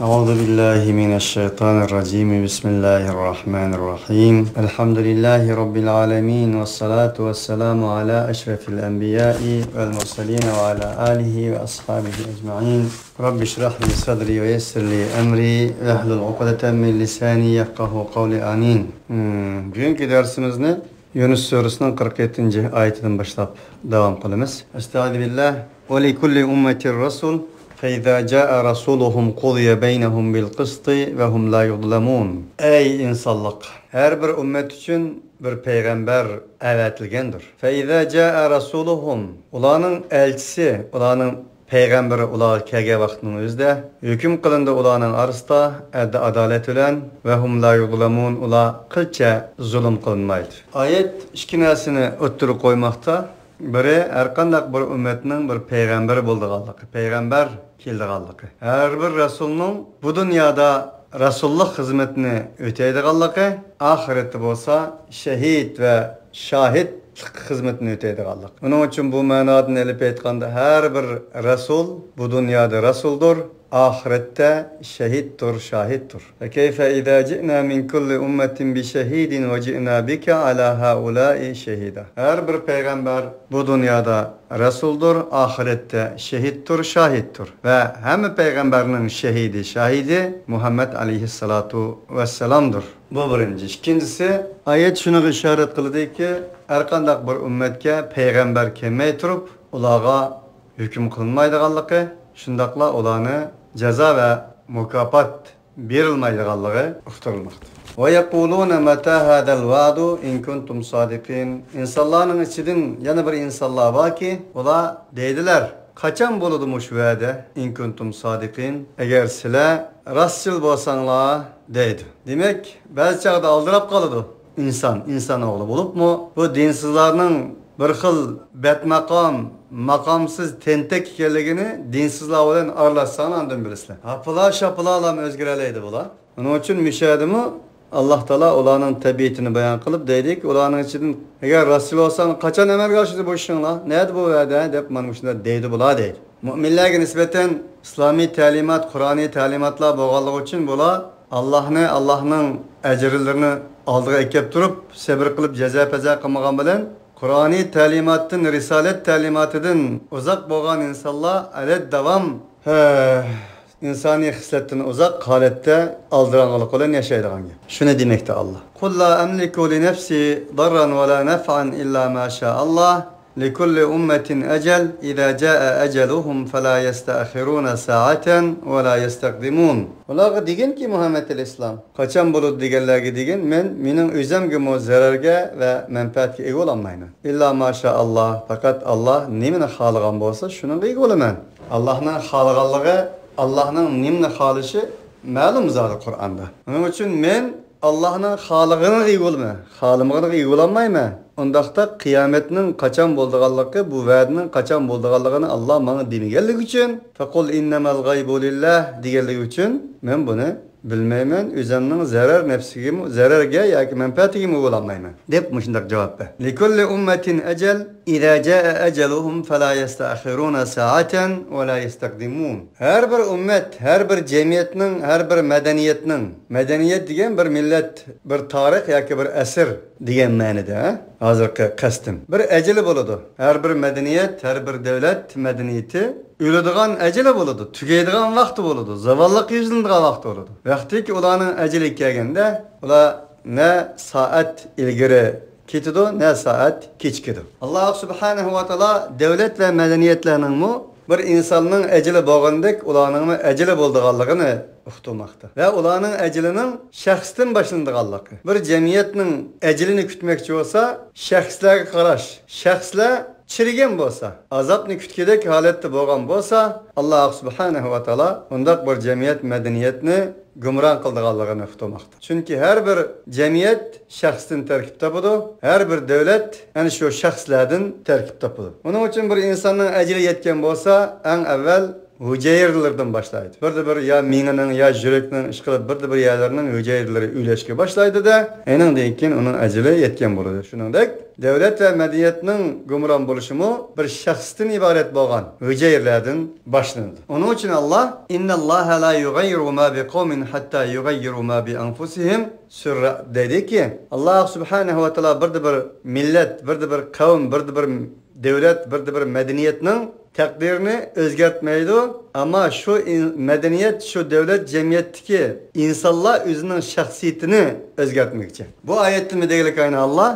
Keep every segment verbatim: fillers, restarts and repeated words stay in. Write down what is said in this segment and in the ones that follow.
أعوذ بالله من الشيطان الرجيم. بسم الله الرحمن الرحيم. الحمد لله رب العالمين، والصلاة والسلام على أشرف الأنبياء والمرسلين وعلى آله وأصحابه أجمعين. رب اشرح لي صدري ويسر لي أمري واحلل عقدة من لساني يفقهوا قولي. آمين. Hmm, bugungi darsimizni Yunus surasining qirq yettinchi oyatidan boshlab davom qilamiz. أستعيذ بالله. ولكل أمة رسول، فإذا جاء رسولهم قضي بينهم بالقسط وهم لا يظلمون. ئەي ئىنسانلىق، ھەر بىر ئۈممەت ئۈچۈن بىر پەيغەمبەر ئەۋەتىلگەندۇر. فإذا جاء رسولهم، ئۇلارنىڭ ئەلچىسى، ئۇلارنىڭ پەيغەمبىرى ئۇلارغا كەلگەن ۋاقىتنىڭ ئۆزىدە ھۆكۈم قىلىنىدۇ ئۇلارنىڭ ئارىسىدا ئەدل-ئادالەت بىلەن، وهم لا يظلمون، ئۇلار قىلچە زۇلۇم قىلىنمايدۇ. ئايەت ئىككى نەرسىنى ئوتتۇرىغا قويماقتا. بىرى، ھەرقانداق بىر ئۈممەتنىڭ بىر پەيغەمبىرى بولىدىغانلىقى، پەيغەمبەر كېلىدىغانلىقى. ھەر بىر رەسۇلنىڭ بۇ دۇنيادا رەسۇللۇق خىزمىتىنى ئۆتەيدىغانلىقى، ئاخىرەتتە بولسا شەھىد ۋە شاھىدلىق خىزمىتىنى ئۆتەيدىغانلىقى. ئۇنىڭ ئۈچۈن بۇ مەنادىن ئېلىپ ئېيتقاندا، ھەر بىر رەسۇل بۇ دۇنيادا رەسۇلدۇر، ئاخىرەتتە شەھىدتۇر، شاھىدتۇر. فكيف إذا جئنا من كل أمة بشهيد وجئنا بك على هؤلاء شهيدا. ھەر بىر پەيغەمبەر بۇ دۇنيادا رەسۇلدۇر، ئاخىرەتتە شەھىدتۇر، شاھىدتۇر. ۋە ھەممە پەيغەمبەرنىڭ شەھىدى، شاھىدى مۇھەممەد ئەلەيھىسسالاتۇ ۋەسسالامدۇر. بۇ بىرىنچى. ئىككىنچىسى، ئايەت شۇنىڭغا ئىشارەت قىلىدۇكى، ھەرقانداق بىر ئۈممەتكە پەيغەمبەر كەلمەي تۇرۇپ، ئۇلارغا ھۆكۈم قىلىنمايدىغانلىقى، شۇنداقلا ئۇلارنى جازا ۋە مۇكاپات بېرىلمايدىغانلىقى ئۇقتۇرۇلماقتا. ويقولون متى هذا الوعد إن كنتم صادقين. ئىنسانلارنىڭ ئىچىدىن يەنە بىر ئىنسانلار باركى، ئۇلار دەيدىلەر، قاچان بولىدۇ مۇشۇ ۋەدە؟ إن كنتم صادقين. ئەگەر سىلەر راستچىل بولساڭلار، دەيدۇ. دېمەك، بەزى چاغدا ئالدىراپ قالىدۇ ئىنسان، ئىنسان ئوغلى بولۇپمۇ، بۇ دىنسىزلارنىڭ بىر خىل بەتماقام، ماقامسىز تەنتەك ئىكەنلىكىنى دىنسىزلار بىلەن ئارىلاشساڭلار ئاندىن بىلىسىلەر. ھاپىلا-شاپىلالام ئۆزگىرەلەيدۇ بۇلار. ئۇنىڭ ئۈچۈن مۇشۇ يەردىمۇ ئاللاھ تائالا ئۇلارنىڭ تەبىئىتىنى بايان قىلىپ دەيدىكى، ئۇلارنىڭ ئىچىدىن، ئەگەر راستچىل بولساڭلار، قاچان ئەمەلگە ئاشىدۇ بۇ ئىشىڭلار؟ نەدە بۇ ۋەدە؟ دەپ مانا مۇشۇنداق دەيدۇ بۇلار دەيدۇ. مۆمىنلەرگە نىسبەتەن ئىسلامىي تەلىمات، قۇرئانىي تەلىماتلار بولغانلىقى ئۈچۈن بۇلار ئاللاھنى، ئاللاھنىڭ ئەجىرلىرىنى ئالدىغا ئەكەپ تۇرۇپ، سەبرى قىلىپ جازا-پەزا قىلمىغان بىلەن، قۇرئانىي تەلىماتتىن، رىسالەت تەلىماتىدىن ئۇزاق بولغان ئىنسانلار ئەلەد داۋام، ھە، ئىنسانىي خىسلەتتىن ئۇزاق ھالەتتە ئالدىراڭغۇلۇق بىلەن ياشايدىغان گەپ. شۇنى دېمەكتە ئاللاھ. قل لا أملك لنفسي ضرا ولا نفعا إلا ما شاء الله. لكل أمة أجل، إذا جاء أجلهم فلا يستأخرون ساعة ولا يستقدمون. ئۇلارغا دېگىنكى، مۇھەممەد ئەلەيھىسسالام، قاچان بولىدۇ دېگەنلەرگە دېگىن، مەن مېنىڭ ئۆزۈمگىمۇ زەرەرگە ۋە مەنپەئەتكە ئىگە بولالمايمەن. إلا ما شاء الله، پەقەت ئاللاھ نېمىنى خالىغان بولسا، شۇنىڭغا ئىگە بولىمەن. ئاللاھنىڭ خالىغانلىقى، ئاللاھنىڭ نېمىنى خالىشى مەلۇم زادى قۇرئاندا. ئۇنىڭ ئۈچۈن مەن ئاللاھنىڭ خالىغىنىغا ئىگە بولىمەن، خالىمىغىنىغا ئىگە بولالمايمەن. ئۇنداقتا قىيامەتنىڭ قاچان بولىدىغانلىقى، بۇ ۋەدىنىڭ قاچان بولىدىغانلىقىنى ئاللاھ ماڭا دېمىگەنلىكى ئۈچۈن، فقل إنما الغيب لله دېگەنلىكى ئۈچۈن، مەن بۇنى بىلمەيمەن، ئۆزۈمنىڭ زەرەر نەپسىگىمۇ، زەرەرگە ياكى مەنپەئەتىگىمۇ بولالمايمەن، دەپ مۇشۇنداق جاۋاب بەر. لكل أمة أجل، إذا جاء أجلهم فلا يستأخرون ساعة ولا يستقدمون. ھەر بىر ئۈممەت، ھەر بىر جەمئىيەتنىڭ، ھەر بىر مەدەنىيەتنىڭ، مەدەنىيەت دېگەن بىر مىللەت، بىر تارىخ ياكى بىر ئەسىر دېگەن مەنىدە، ھازىرقى قەستىم. بىر ئەجىلى بولىدۇ. ھەر بىر مەدەنىيەت، ھەر بىر دۆلەت مەدەنىيىتى ئۆلىدىغان ئەجىلى بولىدۇ، تۈگەيدىغان ۋاقتى بولىدۇ، زاۋاللىققا يۈزلىنىدىغان ۋاقتى بولىدۇ. ۋاقتىكى ئۇلارنىڭ ئەجىلى كەلگەندە، ئۇلار نە سائەت ئىلگىرى كېتىدۇ، نە سائەت كېچىكىدۇ. ئاللاھ سۇبھانەھۇ ۋە تائالا دۆلەت ۋە مەدەنىيەتلەرنىڭمۇ بىر ئىنساننىڭ ئەجىلى بولغاندەك، ئۇلارنىڭمۇ ئەجىلى بولىدىغانلىقىنى ئۇقتۇرماقتا. ۋە ئۇلارنىڭ ئەجىلىنىڭ شەخستىن باشلىنىدىغانلىقى. بىر جەمئىيەتنىڭ ئەجىلىنى كۈتمەكچى بولسا، شەخسلەرگە قاراش. شەخسلەر چىرىگەن بولسا، ئازابنى كۈتكۈدەك ھالەتتە بولغان بولسا، ئاللاھ سۇبھانەھۇ ۋە تائالا ئۇنداق بىر جەمئىيەت مەدەنىيەتنى گۇمران قىلىدىغانلىقىنى ئۇقتۇرماقتا. چۈنكى ھەر بىر جەمئىيەت شەخستىن تەركىب تاپىدۇ، ھەر بىر دۆلەت ئەنە شۇ شەخسلەردىن تەركىب تاپىدۇ. ئۇنىڭ ئۈچۈن بىر ئىنساننىڭ ئەجىلى يەتكەن بولسا، ئەڭ ئەۋۋەل ھۈجەيرىلىرىدىن باشلايدۇ. بىردە بىر يا مېڭىنىڭ، يا يۈرەكنىڭ، ئىشقىلىپ بىردە بىر يەرلەرنىڭ ھۈجەيرىلىرى ئۆلۈشكە باشلايدۇ-دە، ئېنىڭدىن كېيىن ئۇنىڭ ئەجىلى يەتكەن بولىدۇ. شۇنىڭدەك دۆلەت ۋە مەدەنىيەتنىڭ گۇمران بولۇشىمۇ بىر شەخستىن ئىبارەت بولغان ھۈجەيرىلەردىن باشلىنىدۇ. ئۇنىڭ ئۈچۈن ئاللا، «إن الله لا يغير ما بقوم حتى يغيروا ما بأنفسهم» سۈرە دەيدۇكى، ئاللا سۇبھانەھۇ ۋە تائالا بىردە بىر مىللەت، بىردە بىر قەۋم، بىردە بىر دۆلەت، بىردە بىر مەدەنىيەتنىڭ تەقدىرىنى ئۆزگەرتمەيدۇ، ئەمما شۇ ئىن-، مەدەنىيەت، شۇ دۆلەت، جەمئىيەتتىكى ئىنسانلار ئۆزىنىڭ شەخسىيىتىنى ئۆزگەرتمىگۈچە. بۇ ئايەتتىمۇ دېگىلىك ئاينى ئاللا،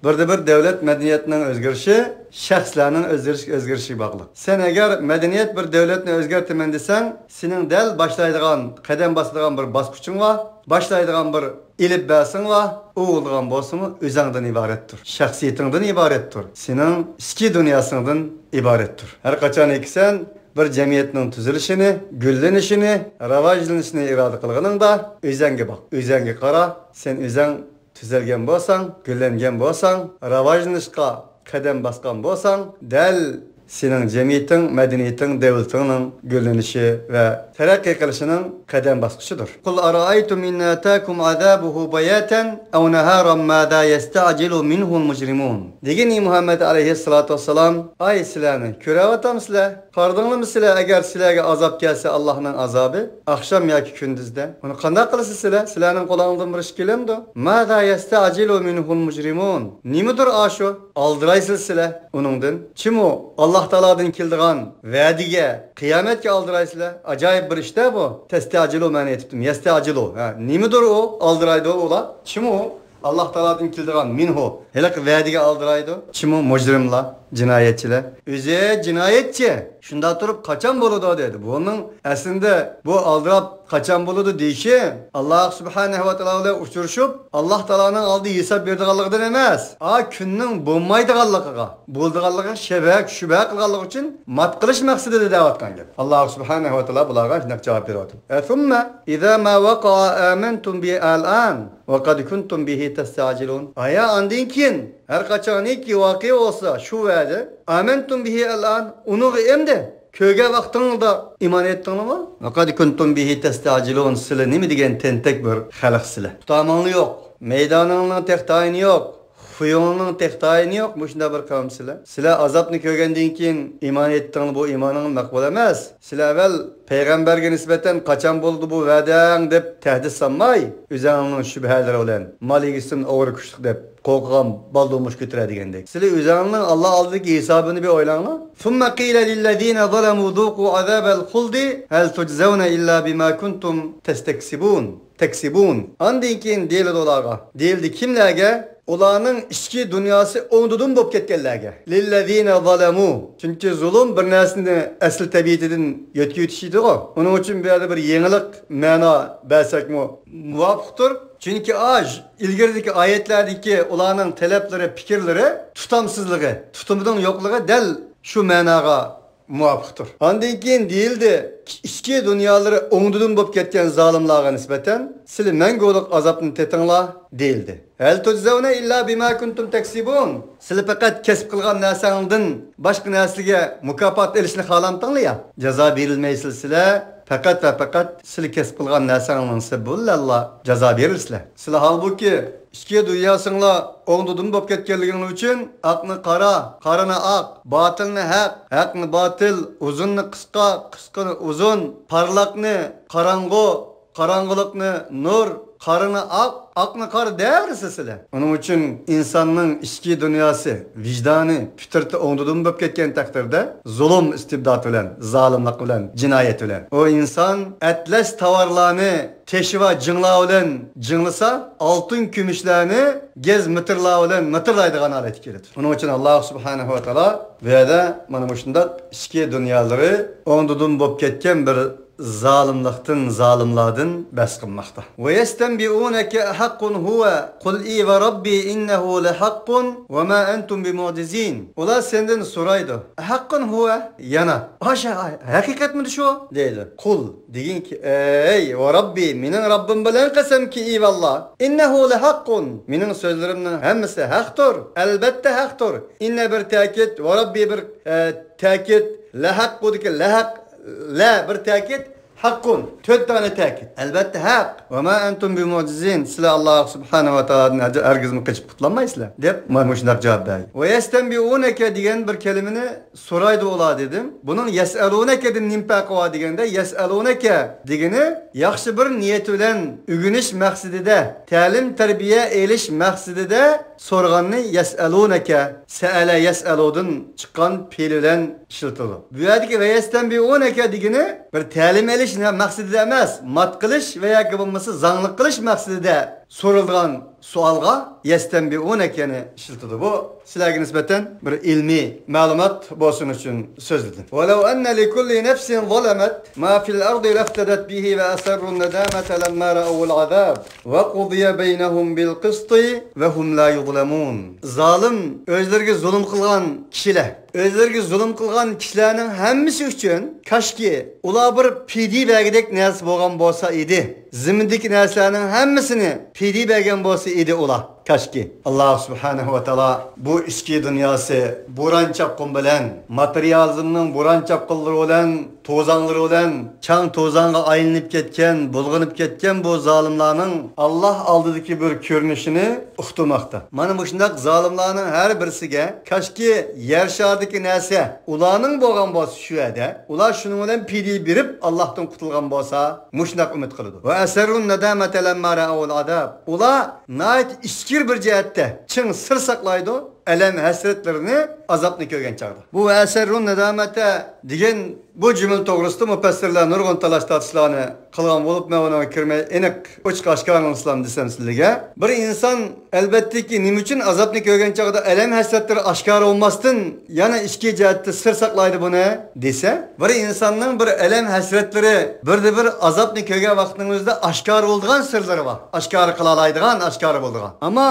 بىردە بىر دۆلەت مەدەنىيەتنىڭ ئۆزگىرىشى شەخسلەرنىڭ ئۆزگىرىش-، ئۆزگىرىشىگە باغلىق. سەن ئەگەر مەدەنىيەت بىر دۆلەتنى ئۆزگەرتىمەن دېسەڭ، سېنىڭ دەل باشلايدىغان، قەدەم باسىدىغان بىر باسقۇچۇڭ بار، باشلايدىغان بىر ئېلىپبەسىڭ بار، ئۇ بولىدىغان بولسىمۇ ئۆزۈڭدىن ئىبارەتتۇر، شەخسىيىتىڭدىن ئىبارەتتۇر، سېنىڭ ئىچكى دۇنياسىڭدىن ئىبارەتتۇر. ھەر قاچانكى سەن بىر جەمئىيەتنىڭ تۈزۈلۈشىنى، گۈللىنىشىنى، راۋاجلىنىشىنى ئىرادە قىلغىنىڭدا، ئۆزۈڭگە باق، ئۆزۈڭگە قارا، سەن ئۆزۈڭ تۈزەلگەن بولساڭ، گۈللەنگەن بولساڭ، راۋاجلىنىشقا قەدەم باسقان بولساڭ، دەل سېنىڭ جەمئىيىتىڭ، مەدەنىيىتىڭ، دۆلىتىڭنىڭ گۈللىنىشى ۋە تەرەققىي قىلىشىنىڭ قەدەم باسقۇچىدۇر. قل أرأيتم إن أتاكم عذابه بياتا أو نهارا ماذا يستعجل منه المجرمون. دېگىن، ئى مۇھەممەد ئەلەيھىسسالاتۇ ۋەسسالام، ئاي سىلەرنى كۆرەۋاتامسىلەر؟ قارىدىڭلارمۇ سىلەر، ئەگەر سىلەرگە ئازاب كەلسە، ئاللاھنىڭ ئازابى ئاخشام ياكى كۈندۈزدە، ئۇنى قانداق قىلىسىز سىلەر؟ سىلەرنىڭ قولۇڭلاردىن بىر ئىش كېلەمدۇ؟ ماذا يستعجل منه المجرمون. نېمىدۇر ئاشۇ ئالدىرايسىز سىلەر ئۇنىڭدىن؟ چىمۇ ئاللاھ تائالادىن كېلىدىغان ۋەدىگە، قىيامەتكە ئالدىرايسىلەر. ئاجايىپ بىر ئىش-دە بۇ. تەستەجىلۇ مەن ئېيتىپتىم، يەستەجىلۇ. ھە، نېمىدۇر ئۇ؟ ئالدىرايدۇ ئۇلار. چىمۇ ئاللاھ تائالادىن كېلىدىغان مىنھۇ، ھېلىقى ۋەدىگە ئالدىرايدۇ. چىمۇ مۇجرىملار، جىنايەتچىلەر. ئۆزى جىنايەتچى. شۇنداق تۇرۇپ قاچان بولىدۇ دېدى. بۇنىڭ ئەسلىدە بۇ ئالدىراپ قاچان بولىدۇ دېيىشى، ئاللاھ سۇبھانەھۇ ۋە تائالا بىلەن ئۇچرىشىپ، ئاللاھ تائالانىڭ ئالدىدا ھېساب بېرىدىغانلىقىدىن ئەمەس، ئا كۈننىڭ بولمايدىغانلىقىغا، بولىدىغانلىقىغا شەبھە، شۈبھە قىلغانلىقى ئۈچۈن مات قىلىش مەقسىتىدە دەۋاتقان گەپ. ئاللاھ سۇبھانەھۇ ۋە تائالا بۇلارغا شۇنداق جاۋاب بېرىۋاتىدۇ. ثم إذا ما وقع آمنتم به الآن وقد كنتم به تستعجلون. ئايا، ئاندىن كېيىن ھەر قاچانكى ۋاقىئە بولسا، شۇ ۋەدە، آمنتم به الآن، ئۇنىڭغا ئەمدى كۆرگەن ۋاقتىڭلاردا ئىمان ئېيتتىڭلارمۇ؟ وقد كنتم به تستعجلون، سىلە نېمە دېگەن تەنتەك بىر خەلقسىلە. تۇتامىڭلار يوق، مەيدانىڭلارنىڭ تېخى تايىنى يوق، خۇيۇڭلارنىڭ تېخى تايىنى يوق، مۇشۇنداق بىر قەۋمسىلە. سىلە ئازابنى كۆرگەندىن كېيىن ئىمان ئېيتتىڭلار، بۇ ئىمانىڭلار مەقبۇل ئەمەس. سىلە ئەۋۋەل پەيغەمبەرگە نىسبەتەن قاچان بولىدۇ بۇ ۋەدەڭ دەپ تەھدىت سالماي، ئۆزەڭنىڭ شۈبھەلىرى بىلەن، مال ئىگىسىدىن ئوغرى كۈچلۈك دەپ قورقىدىغان بالدۇرمۇش كۆتۈرەر دېگەندەك. سىلە ئۆزەڭنىڭ ئاللا ئالدىدىكى ھېسابىنى بىر ئويلاڭلار. ثم قيل للذين ظلموا ذوقوا عذاب الخلد هل تجزون إلا بما كنتم تستكسبون. تەكسىبۇن. ئاندىن كېيىن دېيىلىدۇ ئۇلارغا. دېيىلدى كىملەرگە؟ ئۇلارنىڭ ئىچكى دۇنياسى ئوڭدىدىن بولۇپ كەتكەنلەرگە. لىللەزىنە زالەمۇ. چۈنكى زۇلۇم بىر نەرسىنى ئەسلى تەبىئىتىدىن يۆتكىۋېتىش ئىدىغۇ. ئۇنىڭ ئۈچۈن بۇ يەردە بىر يېڭىلىق مەنا بەرسەكمۇ مۇۋاپىقتۇر. چۈنكى ئاش ئىلگىرىدىكى ئايەتلەردىكى ئۇلارنىڭ تەلەپلىرى، پىكىرلىرى، تۇتامسىزلىقى، تۇتۇمىنىڭ يوقلۇقى دەل شۇ مەناغا مۇۋاپىقتۇر. ئاندىن كېيىن دېيىلدى، ئىچكى دۇنيالىرى ئوڭدىدىن بولۇپ كەتكەن زالىملارغا نىسبەتەن، سىلى مەڭگۈلۈك ئازابنى تېتىڭلار، دېيىلدى. ھەل تۇجزەۋنە ئىللا بىما كۇنتۇم تەكسىبۇن. سىلى پەقەت كەسىپ قىلغان نەرسەڭدىن باشقا نەرسىگە مۇكاپات ئېلىشنى خالامتىڭلار يا؟ جازا بېرىلمەيسىلەر سىلە، پەقەت ۋە پەقەت سىلى كەسىپ قىلغان نەرسەڭنىڭ سەۋەبى بىلەنلا جازا بېرىلىسىلەر. سىلى ھالبۇكى ئىچكى دۇنياسىڭلار ئوڭدىدىن بولۇپ كەتكەنلىكىڭلار ئۈچۈن ئاقنى قارا، قارىنى ئاق، باتىلنى ھەق، ھەقنى باتىل، ئۇزۇننى قىسقا، قىسقىنى ئۇزۇن، پارلاقنى قاراڭغۇ، قاراڭغۇلۇقنى نۇر، قارىنى ئاق، ئاقنى قارا دەۋېرىسىلەر. ئۇنىڭ ئۈچۈن ئىنساننىڭ ئىچكى دۇنياسى، ۋىجدانى، پىترىتى ئوڭدىدىن بولۇپ كەتكەن تەقدىردە، زۇلۇم ئىستىبداتى بىلەن، زالىملىق بىلەن، جىنايەت بىلەن، ئۇ ئىنسان ئەتلەس تاۋارلارنى تېشىۋا جىڭلار بىلەن جىڭلىسا، ئالتۇن كۈمۈشلەرنى گەز مىتىرلار بىلەن مىتىرلايدىغان ھالەتكە كېلىدۇ. ئۇنىڭ ئۈچۈن ئاللا سۇبھانەھۇ ۋە تائالا بۇ يەردە مانا مۇشۇنداق ئىچكى دۇنيالىرى ئوڭدىدىن بولۇپ كەتكەن بىر زالىملىقتىن، زالىملاردىن بەھس قىلماقتا. ويستنبئونك أحق هو قل إي وربي إنه لحق وما أنتم بمعجزين. ئۇلار سەندىن سورايدۇ، أحق هو، يەنە، ئاشۇ ھەقىقەتمىدى شۇ؟ دەيدۇ. قل، دېگىنكى، ئەي، وربي، مېنىڭ رەببىم بىلەن قەسەمكى، ئى ۋاللا، إنه لحق، مېنىڭ سۆزلىرىمنىڭ ھەممىسى ھەقتۇر، ئەلبەتتە ھەقتۇر. إن بىر تەكىت، وربي بىر، ئە، تەكىت، لەھەق بۇدىكى لەھەق، لە بىر تەكىت، ھەققۇن تۆت دانە تەكىت. ئەلۋەتتە ھەق. ۋە ما ئەنتۇم بىمۇئجىزىن. سىلەر ئاللا سۇبھانەھۇ ۋە تائالادىن ھەرگىزمۇ قېچىپ قۇتۇلالمايسىلەر، دەپ مانا مۇشۇنداق جاۋاب بەردى. ۋە يەستەنبىئۇنەكە دېگەن بىر كەلىمىنى سورايدۇ ئۇلار دېدىم. بۇنىڭ يەسئەلۇنەكەدىن نېمە پەرقى بار دېگەندە، يەسئەلۇنەكە دېگىنى ياخشى بىر نىيەت بىلەن ئۆگىنىش مەقسىتىدە، تەلىم-تەربىيە ئېلىش مەقسىتىدە سورىغاننى يەسئەلۇنەكە، سەئەلە يەسئەلۇدىن چىققان پېئىل بىلەن ئىشلىتىدۇ. بۇ يەردىكى ۋە يەستەنبىئۇنەكە دېگىنى بىر تەلىم ئېلىش مەقسىتىدە ئەمەس، مات قىلىش ۋە ياكى بولمىسا زاڭلىق قىلىش مەقسىتىدە سورىلىدىغان سوئالغا يەستەنبىئۇنەكەنى ئىشلىتىدۇ. بۇ سىلەرگە نىسبەتەن بىر ئىلمىي مەلۇمات بولسۇن ئۈچۈن سۆزلىدىم. ولو أن لكل نفس ظلمت ما في الأرض لافتدت به وأسروا الندامة لما رأوا العذاب وقضي بينهم بالقسط وهم لا يظلمون. زالىم ئۆزلىرىگە زۇلۇم قىلغان كىشىلەر، ئۆزلىرىگە زۇلۇم قىلغان كىشىلەرنىڭ ھەممىسى ئۈچۈن كاشكى ئۇلار بىر پىدىيە بەرگۈدەك نەرسە بولغان بولسا ئىدى. زېمىندىكى نەرسىلەرنىڭ ھەممىسىنى پىدىيە بەرگەن بولسا ئىدى ئۇلار. كاشكى. ئاللا سۇبھانەھۇ ۋە تائالا بۇ ئىچكى دۇنياسى بوران-چاپقۇن بىلەن، ماتېرىيالىزمنىڭ بوران-چاپقۇنلىرى بىلەن، توزانلىرى بىلەن چاڭ-توزانغا ئايلىنىپ كەتكەن، بۇلغىنىپ كەتكەن بۇ زالىملارنىڭ ئاللا ئالدىدىكى بىر كۆرۈنۈشىنى ئۇقتۇرماقتا. مانا مۇشۇنداق زالىملارنىڭ ھەر بىرسىگە كاشكى يەر شارىدىكى نەرسە ئۇلارنىڭ بولغان بولسا شۇ يەردە، ئۇلار شۇنىڭ بىلەن پىدىيە بېرىپ ئاللاھتىن قۇتۇلغان بولسا، مۇشۇنداق ئۈمىد قىلىدۇ. ۋە ئەسەررۇن نەدامەتە لەمما رەئەۋۇل ئازاب. ئۇلار ناھايىتى ئىچكىرى بىر جەھەتتە چىڭ سىر ساقلايدۇ ئەلەم ھەسرەتلىرىنى، ئازابنى كۆرگەن چاغدا. بۇ ۋە ئەسەررۇن نەدامەتە دېگەن بۇ جۈملە توغرىسىدا مۇپەسسىرلەر نۇرغۇن تالاش-تارتىشلارنى قىلغان بولۇپ، مەن ئۇنىڭغا كىرمەي، ئېنىق، ئوچۇق-ئاشكارا ئاڭلىسام دېسەم سىلىگە، بىر ئىنسان ئەلۋەتتىكى نېمە ئۈچۈن ئازابنى كۆرگەن چاغدا ئەلەم ھەسرەتلىرى ئاشكارا بولماستىن يەنە ئىچكى جەھەتتە سىر ساقلايدۇ بۇنى دېسە، بىر ئىنساننىڭ بىر ئەلەم ھەسرەتلىرى، بىردە بىر ئازابنى كۆرگەن ۋاقتىنىڭ ئۆزىدە ئاشكارا بولىدىغان سىرلىرى بار. ئاشكارا قىلالايدىغان، ئاشكارا بولىدىغان. ئەمما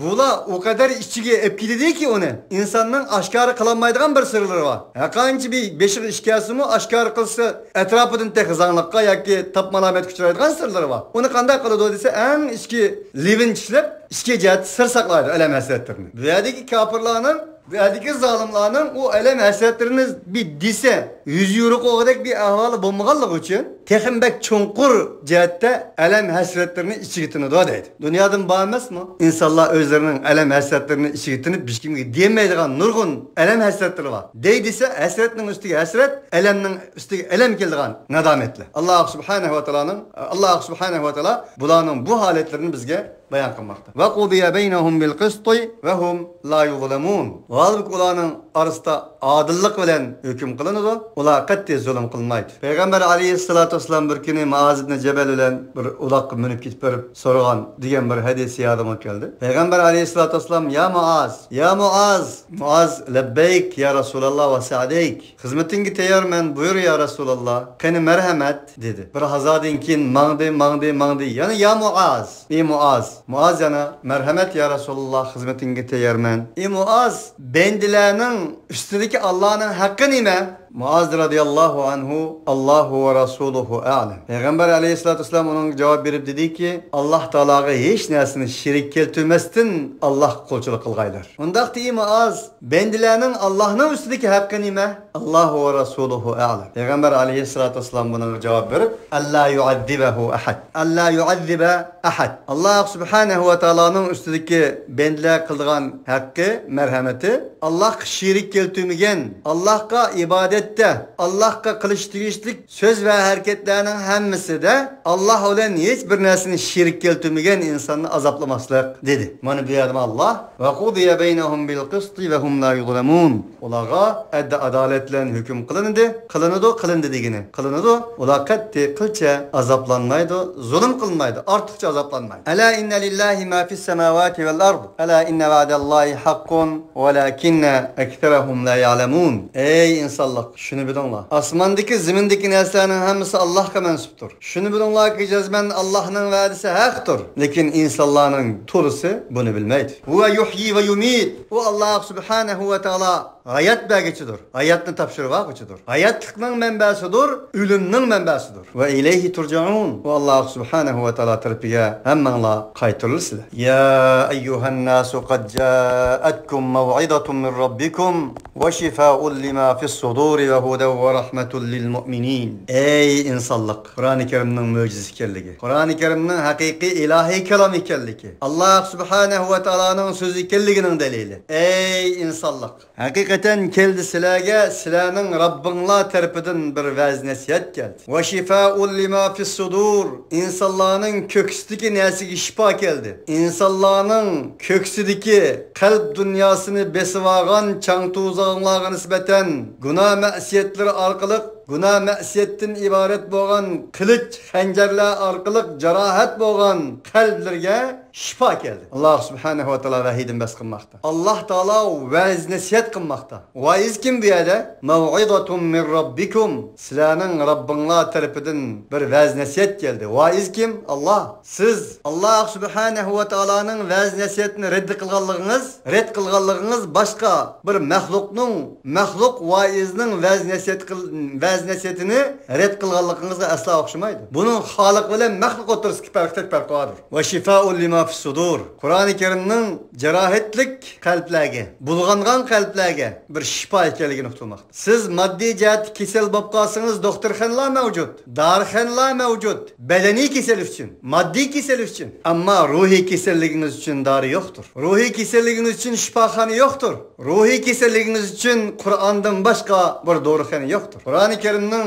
بۇلار ئۇ قەدەر ئىچىگە ئېلىپ كېتىدۇكى ئۇنى. ئىنساننىڭ ئاشكارا قىلالمايدىغان بىر سىرلىرى بار. ھەرقانچە بىر بېشىغا ئىش كەلسىمۇ، ئاشكارا قىلسا، ئەتراپىدىن تېخى زاڭلىققا ياكى تاپمالامەتكە ئۇچرايدىغان سىرلىرى بار. ئۇنى قانداق قىلىدۇ دېسە، ئەڭ ئىچكى لېۋىنى چىشلەپ، ئىچكى جەھەتتە سىر ساقلايدۇ ئەلەم ھەسرەتلىرىنى. بۇ يەردىكى كاپىرلارنىڭ، بۇ يەردىكى زالىملارنىڭ ئۇ ئەلەم ھەسرەتلىرىنى بىر دېسە، يۈزى يورۇق بولغۇدەك بىر ئەھۋالى بولمىغانلىقى ئۈچۈن، تېخىمۇ بەك چوڭقۇر جەھەتتە ئەلەم ھەسرەتلىرىنى ئىچىگە تىنىدۇ دەيدۇ. دۇنيادىمۇ بار ئەمەسمۇ؟ ئىنسانلار ئۆزلىرىنىڭ ئەلەم ھەسرەتلىرىنى ئىچىگە تىنىپ، ھېچكىمگە دېيەلمەيدىغان نۇرغۇن ئەلەم ھەسرەتلىرى بار. دەي دېسە، ھەسرەتنىڭ ئۈستىگە ھەسرەت، ئەلەمنىڭ ئۈستىگە ئەلەم كېلىدىغان نادامەتلەر. ئاللا سۇبھانەھۇ ۋە تائالانىڭ، ئاللا سۇبھانەھۇ ۋە تائالا بۇلارنىڭ بۇ ھالەتلىرىنى بىزگە بايان قىلماقتا. ۋە قۇزىيە بەينەھۇم بىل قىسطى ۋە ھۇم لا يۇزلەمۇن. ھالبۇكى، ئۇلارنىڭ ئارىسىدا ئادىللىق بىلەن ھۆكۈم قىلىنىدۇ. ئۇلار قەتئىي زۇلۇم قىلمايدۇ. پەيغەمبەر ئەلەيھىسسالاتۇ ۋەسسالام بىر كۈنى مۇئاز ئىبنى جەبەل بىلەن بىر ئۇلاققا مىنىپ كېتىپ بېرىپ سورىغان دېگەن بىر ھەدىس يادىمغا كەلدى. پەيغەمبەر ئەلەيھىسسالاتۇ ۋەسسالام، يا مۇئاز، يا مۇئاز! مۇئاز، لەببەيك يا رەسۇلاللا ۋە سەئدەيك. خىزمىتىڭگە تەييارمەن، بۇيۇر يا رەسۇلاللا. قېنى مەرھەمەت، دېدى. بىر ھازادىن كېيىن ماڭدى، ماڭدى، ماڭدى. يەنە يا مۇئاز، ئى مۇئاز. مۇئاز يەنە، مەرھەمەت يا رەسۇلاللا، خىزمىتىڭگە تەييارمەن. ئى مۇئاز، بەندىلەرنىڭ ئۈستىدىكى ئاللانىڭ ھەققى نېمە؟ مۇئاز رەزىياللاھۇ ئەنھۇ، ئاللاھۇ ۋە رەسۇلۇھۇ ئەئلەم. پەيغەمبەر ئەلەيھىسسالاتۇ ۋەسسالام ئۇنىڭغا جاۋاب بېرىپ دېدىكى، ئاللا تائالاغا ھېچ نەرسىنى شېرىك كەلتۈرمەستىن ئاللاغا قۇلچىلىق قىلغايلار. ئۇنداقتا ئى مۇئاز، بەندىلەرنىڭ ئاللانىڭ ئۈستىدىكى ھەققى نېمە؟ ئاللاھۇ ۋە رەسۇلۇھۇ ئەئلەم. پەيغەمبەر ئەلەيھىسسالاتۇ ۋەسسالام بۇنىڭغا جاۋاب بېرىپ، ئەللا يۇئەززىبەھۇ ئەھەد. ئەللا يۇئەززىبە ئەھەد. ئاللا سۇبھانەھۇ ۋە تائالانىڭ ئۈستىدىكى بەندىلەر قىلىدىغان ھەققى، مەرھەمىتى، ئاللاغا شېرىك كەلتۈرمىگەن، ئاللاغا ئىبادەتتە، ئاللاغا قىلىش تېگىشلىك سۆز ۋە ھەرىكەتلەرنىڭ ھەممىسىدە ئاللا بىلەن ھېچ بىر نەرسىنى شېرىك كەلتۈرمىگەن ئىنساننى ئازابلىماسلىق، دېدى. مانا بۇ يەردىمۇ ئاللا، ۋە قۇزىيە بەينەھۇم بىل قىسطى ۋە ھۇم لا يۇزلەمۇن. ئۇلارغا ئەددى-ئادالەت بىلەن ھۆكۈم قىلىندى، قىلىنىدۇ، قىلىندى دېگىنى، قىلىنىدۇ. ئۇلار قەتئىي قىلچە ئازابلانمايدۇ، زۇلۇم قىلمايدۇ، ئارتۇقچە ئازابلانمايدۇ. ئەلا ئىننە لىللاھى ما فىس سەماۋاتى ۋەل ئەرد. ئەلا ئىننە ۋەئدەللاھى ھەققۇن ۋەلاكىننە ئەكسەرەھۇم لا يەئلەمۇن. ئەي ئىنسانلار، شۇنى بىلىڭلار. ئاسماندىكى، زېمىندىكى نەرسىلەرنىڭ ھەممىسى ئاللاغا مەنسۇپتۇر. شۇنى بىلىڭلاركى، جەزمەن ئاللانىڭ ۋەدىسى ھەقتۇر. لېكىن ئىنسانلارنىڭ تولىسى بۇنى بىلمەيدۇ. ھۇۋە يۇھيى ۋە يۇمىت. ئۇ ئاللا سۇبھانەھۇ ۋە تائالا ھايات بەرگۈچىدۇر، ھاياتنى تاپشۇرۇۋالغۇچىدۇر، ھاياتلىقنىڭ مەنبەسىدۇر، ئۆلۈمنىڭ مەنبەسىدۇر. ۋە ئىلەيھى تۇرجەئۇن. ئۇ ئاللا سۇبھانەھۇ ۋە تائالا تەرىپىگە ھەممەڭلار قايتۇرۇلىسىلەر. يا ئەييۇھەنناسۇ قەد جائەتكۇم مەۋئىزەتۇم مىن رەببىكۇم ۋە شىفائۇن لىما فىس سۇدۇر. وهدى ورحمة للمؤمنين. ئەي ئىنسانلىق! قۇرئانى كەرىمنىڭ مۆجىزىسى ئىكەنلىكى، قۇرئانى كەرىمنىڭ ھەقىقىي ئىلاھىي كالام ئىكەنلىكى، ئاللاھ سۇبھانەھۇ ۋە تائالانىڭ سۆزى ئىكەنلىكىنىڭ دەلىلى. ئەي ئىنسانلىق! ھەقىقەتەن كەلدى سىلەرگە، سىلەرنىڭ رەببىڭلار تەرىپىدىن بىر ۋەز-نەسىھەت كەلدى. وشفاء لما في الصدور. ئىنسانلارنىڭ كۆكسىدىكى نەرسىگە شىپا كەلدى. ئىنسانلارنىڭ كۆكسىدىكى، قەلب دۇنياسىنى بېسىۋالغان چاڭ-توزانلارغا نىسبەتەن گۇناھ-مەئسىيەتلىرى ئارقىلىق، گۇناھ-مەئسىيەتتىن ئىبارەت بولغان قىلىچ، خەنجەرلەر ئارقىلىق جاراھەت بولغان قەلبلەرگە شىپا كەلدى. ئاللاھ سۇبھانەھۇ ۋە تائالا ۋەھىيدىن بەس قىلماقتا. ئاللاھ تائالا ۋەز-نەسىھەت قىلماقتا. ۋائىز كىم بۇ يەردە؟ مەۋئىزەتۇن مىن رەببىكۇم. سىلەرنىڭ رەببىڭلار تەرىپىدىن بىر ۋەز-نەسىھەت كەلدى. ۋائىز كىم؟ ئاللاھ. سىز ئاللاھ سۇبھانەھۇ ۋە تائالانىڭ ۋەز-نەسىھەتنى رەت قىلغانلىقىڭىز، رەت قىلغانلىقىڭىز باشقا بىر مەخلۇقنىڭ، مەخلۇق ۋائىزنىڭ ۋەز-نەسىھەت قىل-، ۋەز-نەسىھەتىنى رەت قىلغانلىقىڭىزغا ئەسلا ئوخشىمايدۇ. بۇنىڭ خالىق بىلەن مەخلۇق ئوتتۇرىسىدىكى پەرقتەك پەرقى باردۇر. ۋە شىفائۇن لىما فىس سۇدۇر. قۇرئانى كەرىمنىڭ جاراھەتلىك قەلبلەرگە، بۇلغانغان قەلبلەرگە بىر شىپا ئىكەنلىكى نۇقتىلىماقتا. سىز ماددىي جەھەتتە كېسەل بولۇپ قالسىڭىز، دوختۇرخانىلار مەۋجۇت، دارىخانىلار مەۋجۇت، بەدەنىي كېسەل ئۈچۈن، ماددىي كېسەل ئۈچۈن. ئەمما روھىي كېسەللىكىڭىز ئۈچۈن دارى يوقتۇر. روھىي كېسەللىكىڭىز ئۈچۈن شىپاخانا يوقتۇر. روھىي كېسەللىكىڭىز ئۈچۈن قۇرئاندىن باشقا بىر دورىخانا يوقتۇر. قۇرئانى كەرىمنىڭ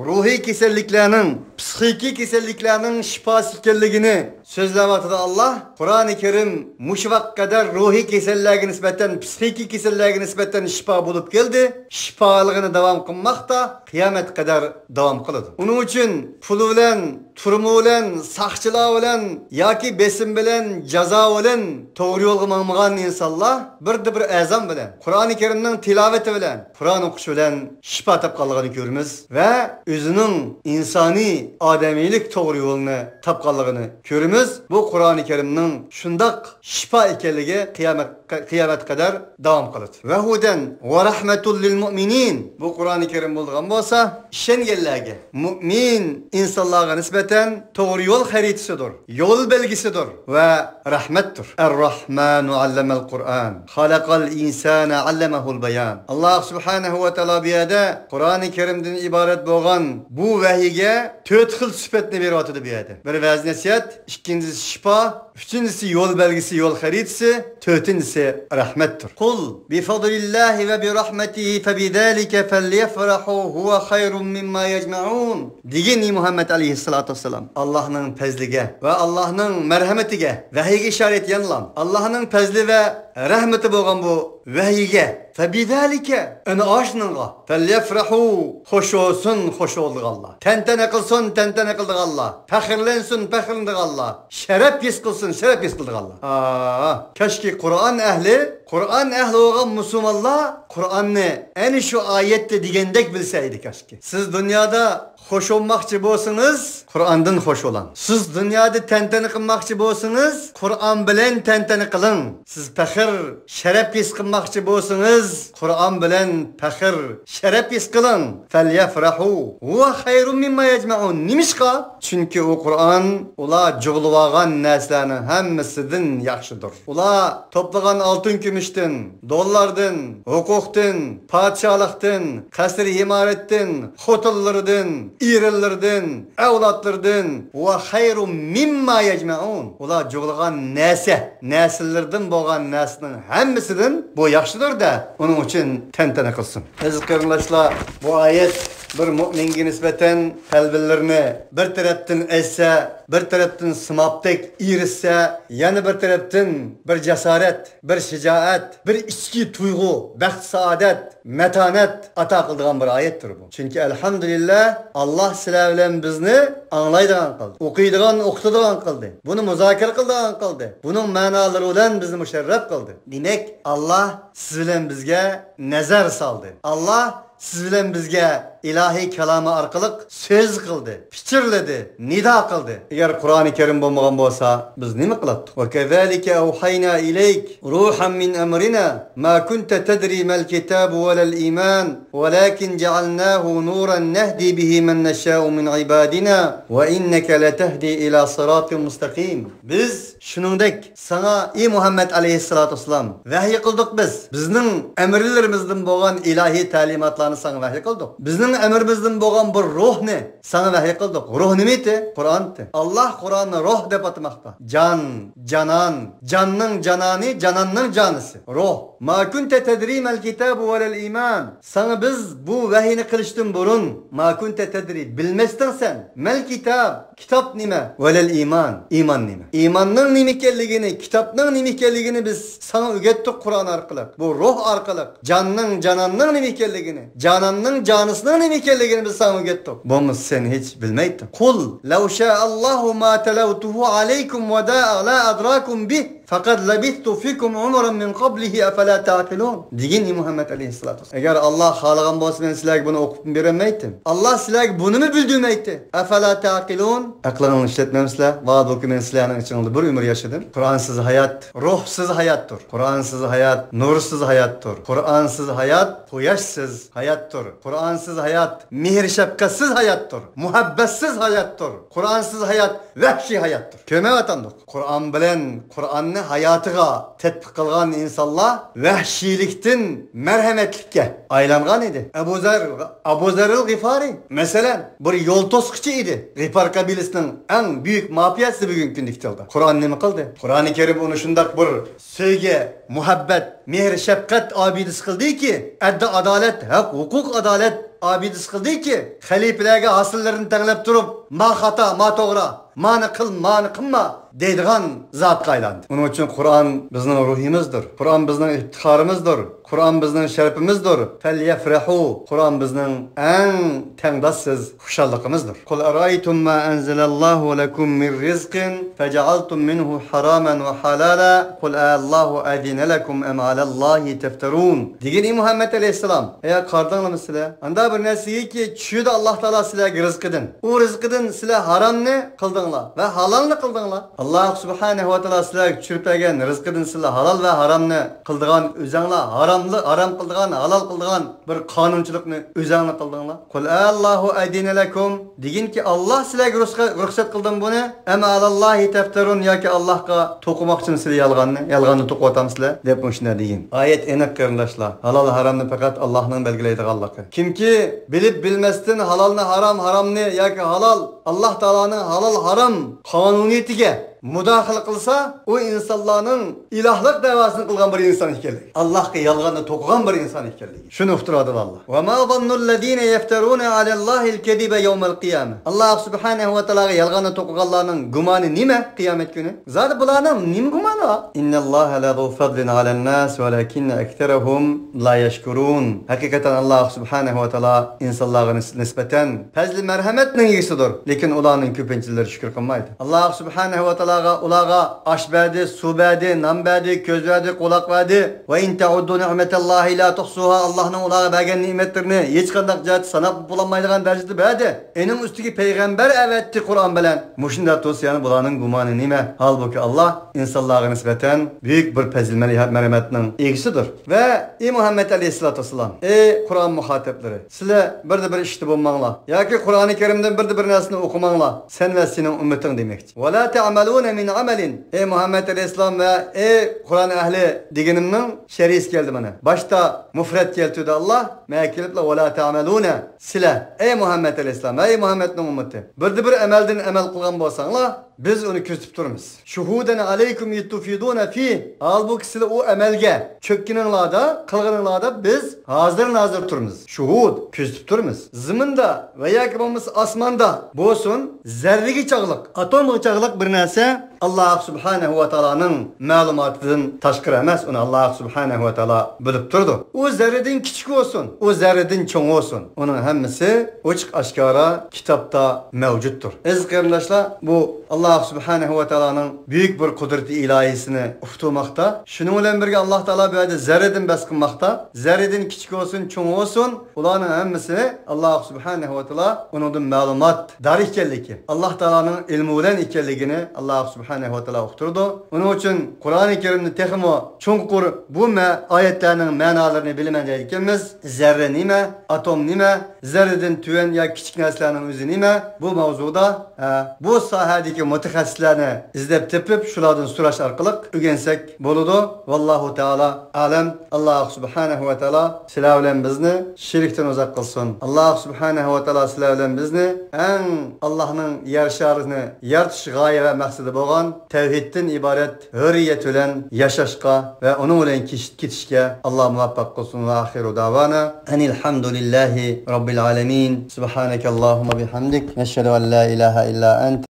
روھىي كېسەللىكلەرنىڭ، پسىخىكىي كېسەللىكلەرنىڭ شىپاسى ئىكەنلىكىنى سۆزلەۋاتىدۇ ئاللاھ. قۇرئانى كەرىم مۇشۇ ۋاقىتقا قەدەر روھىي كېسەللەرگە نىسبەتەن، پسىخىكىي كېسەللەرگە نىسبەتەن شىپا بولۇپ كەلدى، شىپالىقىنى داۋام قىلماقتا، قىيامەتكە قەدەر داۋام قىلىدۇ. ئۇنىڭ ئۈچۈن پۇل بىلەن، تۈرمە بىلەن، ساقچىلار بىلەن ياكى بېسىم بىلەن، جازا بىلەن توغرا يولغا ماڭمىغان ئىنسانلار بىردە بىر ئەزان بىلەن، قۇرئانى كەرىمنىڭ تىلاۋىتى بىلەن، قۇرئان ئوقۇش بىلەن شىپا تاپقانلىقىنى كۆرىمىز ۋە ئۆزىنىڭ ئىنسانىي، ئادەمىيلىك توغرا يولىنى تاپقانلىقىنى كۆرىمىز. بۇ قۇرئانى كەرىمنىڭ شۇنداق شىپا ئىكەنلىكى قىيامەت، قىيامەتكە قەدەر داۋام قىلىدۇ. ۋە ھۇدەن ۋە رەھمەتۇل لىل مۇئمىنىن. بۇ قۇرئانى كەرىم بولىدىغان بولسا، ئىشەنگەنلەرگە، مۇئمىن ئىنسانلارغا نىسبەتەن توغرا يول خەرىتىسىدۇر، يول بەلگىسىدۇر ۋە رەھمەتتۇر. ئەر-رەھمانۇ ئەللەمەل قۇرئان، خەلەقەل ئىنسانە ئەللەمەھۇل بايان. ئاللاھ سۇبھانەھۇ ۋە تائالا بۇ يەردە قۇرئانى كەرىمدىن ئىبارەت بولغان بۇ ۋەھىيگە تۆت خىل سۈپەتنى بېرىۋاتىدۇ بۇ يەردە. بىر ۋەز-نەسىھەت، ئىككىنچىسى شىپا، ئۈچىنچىسى يول بەلگىسى، يول خەرىتىسى، تۆتىنچىسى رەھمەتتۇر. قۇل بىفەزلىللاھى ۋە بىرەھمەتىھى فەبىزالىكە فەليەفرەھۇ ھۇۋە خەيرۇم مىمما يەجمەئۇن. دېگىن، ئى مۇھەممەد ئەلەيھىسسالاتۇ ۋەسسالام، ئاللاھنىڭ پەزلىگە ۋە ئاللاھنىڭ مەرھەمىتىگە، ۋەھىيگە ئىشارە ئەتكەنلام، ئاللاھنىڭ پەزلى ۋە رەھمىتى بولغان بۇ ۋەھىيگە، فەبىزالىكە، ئەنە ئاشۇنىڭغا، فەليەفرەھۇ، خوش بولسۇن خوش بولىدىغانلار، تەنتەنە قىلسۇن تەنتەنە قىلىدىغانلار، پەخىرلەنسۇن پەخىرلىنىدىغانلار، شەرەپ ھېس قىلسۇن شەرەپ ھېس قىلىدىغانلار. ئا، كاشكى قۇرئان ئەھلى، قۇرئان ئەھلى بولغان مۇسۇلمانلار قۇرئاننى ئەنە شۇ ئايەتتە دېگەندەك بىلسە ئىدى كاشكى. سىز دۇنيادا خوش بولماقچى بولسىڭىز، قۇرئاندىن خوش بولۇڭ. سىز دۇنيادا تەنتەنە قىلماقچى بولسىڭىز، قۇرئان بىلەن تەنتەنە قىلىڭ. سىز پەخىر، شەرەپ ھېس قىلماقچى بولسىڭىز، قۇرئان بىلەن پەخىر، شەرەپ ھېس قىلىڭ. فەليەفرەھۇ ھۇۋە خەيرۇم مىمما يەجمەئۇن. نېمىشقا؟ چۈنكى ئۇ قۇرئان ئۇلار جۇغلىۋالغان نەرسىلەرنىڭ ھەممىسىدىن ياخشىدۇر. ئۇلار توپلىغان ئالتۇن-كۈمۈشتىن، دوللاردىن، ھوقۇقتىن، پادىشاھلىقتىن، قەسىر-ئىمارەتتىن، خوتۇنلىرىدىن، ئېرىنلىرىدىن، ئەۋلادلىرىدىن، ۋە خەيرۇم مىمما يەجمەئۇن. ئۇلار جۇغلىغان نەرسە، نەرسىلىرىدىن بولغان نەرسىنىڭ ھەممىسىدىن بۇ ياخشىدۇر-دە، ئۇنىڭ ئۈچۈن تەنتەنە قىلسۇن. ئەزىز قېرىنداشلار، بۇ ئايەت بىر مۆمىنگە نىسبەتەن قەلبلىرىنى بىر تەرەپتىن ئەزسە، بىر تەرەپتىن سىمابتەك ئېرىتسە، يەنە بىر تەرەپتىن بىر جاسارەت، بىر شىجائەت، بىر ئىچكى تۇيغۇ، بەخت-سائادەت، مەتانەت ئاتا قىلىدىغان بىر ئايەتتۇر بۇ. چۈنكى، ئەلھەمدۇلىللا، ئاللاھ سىلەر بىلەن بىزنى ئاڭلايدىغان قىلدى، ئوقۇيدىغان، ئوقۇتىدىغان قىلدى، بۇنى مۇزاكىرە قىلىدىغان قىلدى، بۇنىڭ مەنالىرى بىلەن بىزنى مۇشەررەپ قىلدى. دېمەك، ئاللاھ سىز بىلەن بىزگە نەزەر سالدى. ئاللاھ سىز بىلەن بىزگە ئىلاھىي كالامى ئارقىلىق سۆز قىلدى، پىچىرلىدى، نىدا قىلدى. ئەگەر قۇرئانى كەرىم بولمىغان بولسا، بىز نېمە قىلاتتۇق؟ وكذلك أوحينا إليك روحا من أمرنا ما كنت تدري ما الكتاب ولا الإيمان ولكن جعلناه نورا نهدي به من نشاء من عبادنا وإنك لتهدي إلى صراط مستقيم. بىز شۇنىڭدەك ساڭا، ئى مۇھەممەد ئەلەيھىسسالاتۇ ۋەسسالام، ۋەھىي قىلدۇق بىز، بىزنىڭ ئەمىرلىرىمىزدىن بولغان ئىلاھىي تەلىماتلار ساڭا ۋەھىي قىلدۇق. بىزنىڭ ئەمرىمىزدىن بولغان بىر روھنى ساڭا ۋەھىي قىلدۇق. روھ نېمىتى؟ قۇرئانتى. ئاللاھ قۇرئاننى روھ دەپ ئاتىماقتا. جان، جانان، جاننىڭ جانانى، جاناننىڭ جانىسى. روھ. ما كنت تدري ما الكتاب ولا الإيمان. ساڭا بىز بۇ ۋەھىينى قىلىشتىن بۇرۇن، ما كنت تدري، بىلمەستىڭ سەن. ما الكتاب، كىتاب نېمە؟ ولا الإيمان، ئىمان نېمە؟ ئىماننىڭ نېمە ئىكەنلىكىنى، كىتابنىڭ نېمە ئىكەنلىكىنى بىز ساڭا ئۆگەتتۇق قۇرئان ئارقىلىق. بۇ روھ ئارقىلىق، جاننىڭ، جاناننىڭ نېمە ئىكەنلىكىنى، جاناننىڭ جانىسىنىڭ نېمە ئىكەنلىكىنى بىز ساڭا ئۆگەتتۇق. بولمىسا سەن ھېچ بىلمەيتتىڭ. قل لو شاء الله ما تلوته عليكم ولا أدراكم به فقد لبثت فيكم عمرا من قبله أفلا تعقلون. دېگىن، ئى مۇھەممەد ئەلەيھىسسالاتۇ ۋەسسالام. ئەگەر ئاللاھ خالىغان بولسا، مەن سىلەرگە بۇنى ئوقۇپ بېرەلمەيتتىم. ئاللاھ سىلەرگە بۇنىمۇ بىلدۈرمەيتتى. أفلا تعقلون. ئەقلىڭلارنى ئىشلەتمەمسىلەر؟ ۋاھالبۇكى، مەن سىلەرنىڭ ئىچىڭلاردا بىر ئۆمۈر ياشىدىم. قۇرئانسىز ھايات روھسىز ھاياتتۇر. قۇرئانسىز ھايات نۇرسىز ھاياتتۇر. قۇرئانسىز ھايات قۇياشسىز ھاياتتۇر. قۇرئانسىز ھايات مېھىر-شەپقەتسىز ھاياتتۇر. مۇھەببەتسىز ھاياتتۇر. قۇرئانسىز ھايات ۋەھشىي ھاياتتۇر. كۆرمەيۋاتامدۇق؟ قۇرئان بىلەن قۇرئاننى ھاياتىغا تەتبىق قىلغان ئىنسانلار ۋەھشىيلىكتىن مەرھەمەتلىككە ئايلانغان ئىدى. ئەبۇ زەر، ئەبۇ زەررىل غىفارى، مەسىلەن، بىر يول توسقۇچى ئىدى. غىفار قەبىلىسىنىڭ ئەڭ بۈيۈك مافىياسى بۈگۈنكى كۈندىكى چاغدا. قۇرئان نېمە قىلدى؟ قۇرئانى كەرىم ئۇنى شۇنداق بىر سۆيگۈ، مۇھەببەت، مېھىر-شەپقەت ئابىدىسى قىلدىكى، ئەددى-ئادالەت، ھەق-ھوقۇق-ئادالەت ئابىدىسى قىلدىكى، خەلىپىلەرگە ھاسىللىرىنى تەڭلەپ تۇرۇپ، ما خاتا، ما توغرا، مانى قىل، مانى قىلما دەيدىغان زاتقا ئايلاندى. ئۇنىڭ ئۈچۈن قۇرئان بىزنىڭ روھىمىزدۇر. قۇرئان بىزنىڭ ئىپتىخارىمىزدۇر. قۇرئان بىزنىڭ شەرىپىمىزدۇر. فليفرحوا. قۇرئان بىزنىڭ ئەڭ تەڭداشسىز خۇشاللىقىمىزدۇر. قل أرأيتم ما أنزل الله لكم من رزق فجعلتم منه حراما وحلالا قل ألله أذن لكم أم على الله تفترون. دېگىن، ئى مۇھەممەد ئەلەيھىسسالام، ئەي قارىدىڭلارمۇ سىلەر؟ ئاندا بىر نەرسىگىكى چۈشۈردى ئاللاھ تائالا سىلەرگە رىزقىدىن. ئۇ رىزقىدىن سىلەر ھارامنى قىلدىڭلار ۋە ھالالنى قىلدىڭلار. ئاللاھ سۇبھانەھۇ ۋە تائالا سىلەرگە چۈشۈرۈپ بەرگەن رىزقىدىن سىلەر ھالال ۋە ھارامنى قىلىدىغان، ئۆزەڭلار ھاراملىق، ھارام قىلىدىغان، ھالال قىلىدىغان بىر قانۇنچىلىقنى ئۆزەڭلار قىلدىڭلار. قۇل ئەللاھۇ ئەزىنە لەكۇم، دېگىنكى، ئاللاھ سىلەرگە رۇخسەت، رۇخسەت قىلدىمۇ بۇنى؟ ئەم ئالاللاھى تەفتەرۇن، ياكى ئاللاھقا توقۇماقچىمۇ سىلەر يالغاننى؟ يالغاننى توقۇۋاتامسىلەر؟ دەپ مۇشۇنداق دېگىن. ئايەت ئېنىق قېرىنداشلار. ھالال ھارامنى پەقەت ئاللاھنىڭ بەلگىلەيدىغانلىقى. كىمكى بىلىپ بىلمەستىن ھالالنى ھارام، ھارامنى ياكى ھالال، ئاللاھ تائالانىڭ ھالال ھارام قانۇنىيىتىگە مۇداخىلە قىلسا، ئۇ ئىنسانلارنىڭ ئىلاھلىق دەۋاسىنى قىلغان بىر ئىنسان ئىكەنلىكى، ئاللاھقا يالغاننى توقۇغان بىر ئىنسان ئىكەنلىكى. شۇنى ئۇقتۇرۇۋاتىدۇ ئاللاھ. ۋە ما زاننۇللەزىنە يەفتەرۇنە ئەلەللاھىل كەزىبە يەۋمەل قىيامە. ئاللاھ سۇبھانەھۇ ۋە تائالاغا يالغاننى توقۇغانلارنىڭ گۇمانى نېمە قىيامەت كۈنى؟ زادى بۇلارنىڭ نېمە گۇمانى بار؟ ئىننەللاھە لەزۇ فەزلىن ئەلەنناس ۋەلەكىننە ئەكسەرەھۇم لا يەشكۇرۇن. ھەقىقەتەن ئاللاھ سۇبھانەھۇ ۋە تائالا ئىنسانلارغا نىس-، نىسبەتەن پەزلى مەرھەمەتنىڭ ئىگىسىدۇر. لېكىن ئۇلارنىڭ كۆپىنچىلىرى شۈكۈر قىلمايدۇ. ئاللاھ سۇبھانەھۇ ۋە تائالاغا ئۇلارغا ئاش بەردى، سۇ بەردى، نان بەردى، كۆز بەردى، قۇلاق بەردى. ۋە ئىن تەئۇددۇ نىئمەتەللاھى لا تۇھسۇھا. ئاللاھنىڭ ئۇلارغا بەرگەن نېمەتلىرىنى ھېچقانداق جەھەتتە ساناپ بولالمايدىغان دەرىجىدە بەردى. ئېنىڭ ئۈستىگە پەيغەمبەر ئەۋەتتى قۇرئان بىلەن. مۇشۇنداق تۇرسا يەنە بۇلارنىڭ گۇمانى نېمە؟ ھالبۇكى، ئاللاھ ئىنسانلارغا نىسبەتەن بۈيۈك بىر پەزىل مەرھە-، مەرھەمەتنىڭ ئىگىسىدۇر. ۋە ئى مۇھەممەد ئەلەيھىسسالاتۇ ۋەسسالام، ئى قۇرئان مۇخاتەپلىرى، سىلەر بىردە بىر ئىشتا بولماڭلار ياكى قۇرئانى كەرىمدىن بىردە بىر نەرسىنى ئوقۇماڭلار، سەن ۋە سېنىڭ ئۈممىتىڭ دېمەكچى. ۋە لا تەئمەلۇنە مىن ئەمەلىن. ئى مۇھەممەد ئەلەيھىسسالام ۋە ئى قۇرئان ئەھلى دېگىنىمنىڭ شەرھىسى كەلدى مانا. باشتا مۇفرەت كەلتۈردى ئاللاھ، مانا كېلىپلا ۋە لا تەئمەلۇنە. سىلەر، ئەي مۇھەممەد ئەلەيھىسسالام ۋە ئەي مۇھەممەدنىڭ ئۈممىتى، بىردە بىر ئەمەلدىن ئەمەل قىلغان بولساڭلار، بىز ئۇنى كۆزىتىپ تۇرىمىز. شۇھۇدەن ئەلەيكۇم يەتۇفىدۇنە فىھ. ھالبۇكى، سىلەر ئۇ ئەمەلگە چۆككىنىڭلاردا، قىلغىنىڭلاردا بىز ھازىر نازىر تۇرىمىز. شۇھۇد، كۆزىتىپ تۇرىمىز. زېمىندا ۋە ياكى بولمىسا ئاسماندا بولسۇن، زەررىگە چاغلىق، ئاتومغا چاغلىق بىر نەرسە ئاللاھ سۇبھانەھۇ ۋە تائالانىڭ مەلۇماتىدىن تاشقىرى ئەمەس، ئۇنى ئاللاھ سۇبھانەھۇ ۋە تائالا بىلىپ تۇرىدۇ. ئۇ زەررىدىن كىچىك بولسۇن، ئۇ زەررىدىن چوڭ بولسۇن، ئۇنىڭ ھەممىسى ئوچۇق ئاشكارا كىتابتا مەۋجۇتتۇر. ئەزىز قېرىنداشلار، بۇ ئاللاھ سۇبھانەھۇ ۋە تائالانىڭ بۈيۈك بىر قۇدرىتى ئىلاھىيسىنى ئۇقتۇرماقتا. شۇنىڭ بىلەن بىرگە، ئاللاھ تائالا بۇ يەردە زەررىدىن بەس قىلماقتا. زەررىدىن كىچىك بولسۇن، چوڭ بولسۇن، ئۇلارنىڭ ھەممىسى ئاللاھ سۇبھانەھۇ ۋە تائالا ئۇنىڭدىن مەلۇماتدار ئىكەنلىكى، ئاللاھ تائالانىڭ ئىلمى بىلەن ئىكەنلىكىنى ئاللاھ سۇبھانەھۇ ۋە تائالا ئۇقتۇرىدۇ. ئۇنىڭ ئۈچۈن قۇرئانى كەرىمنى تېخىمۇ چوڭقۇر بۇ مە-، ئايەتلەرنىڭ مەنالىرىنى بىلىمەن دەيدىكەنمىز. زەررە نېمە؟ ئاتوم نېمە؟ زەررىدىن تۆۋەن يا كىچىك نەرسىلەرنىڭ ئۆزى نېمە؟ بۇ ماۋزۇدا، ھە، بۇ ساھەدىكى مۇتەخەسسىسلەرنى ئىزدەپ تېپىپ، شۇلاردىن سوراش ئارقىلىق ئۆگەنسەك بولىدۇ. ۋاللاھۇ تائالا ئەلەم. ئاللاھ سۇبھانەھۇ ۋە تائالا سىلەر بىلەن بىزنى شىركتىن ئۇزاق قىلسۇن. ئاللاھ سۇبھانەھۇ ۋە تائالا سىلەر بىلەن بىزنى ئەڭ ئاللاھنىڭ يەر شارىنى يارىتىش غايە ۋە مەقسىتى بولغان تەۋھىدتىن ئىبارەت ھۆرىيەت بىلەن ياشاشقا ۋە ئۇنىڭ بىلەن كېش-، كېتىشكە ئاللاھ مۇۋەپپەق قىلسۇن. ۋە ئاخىرۇ داۋانا ئەنىل ھەمدۇلىللاھى رەببىل ئالەمىن. سۇبھانەكەللاھۇممە بىھەمدىك. نەشھەدۇ ئەن لا ئىلاھە ئىللا ئەنت.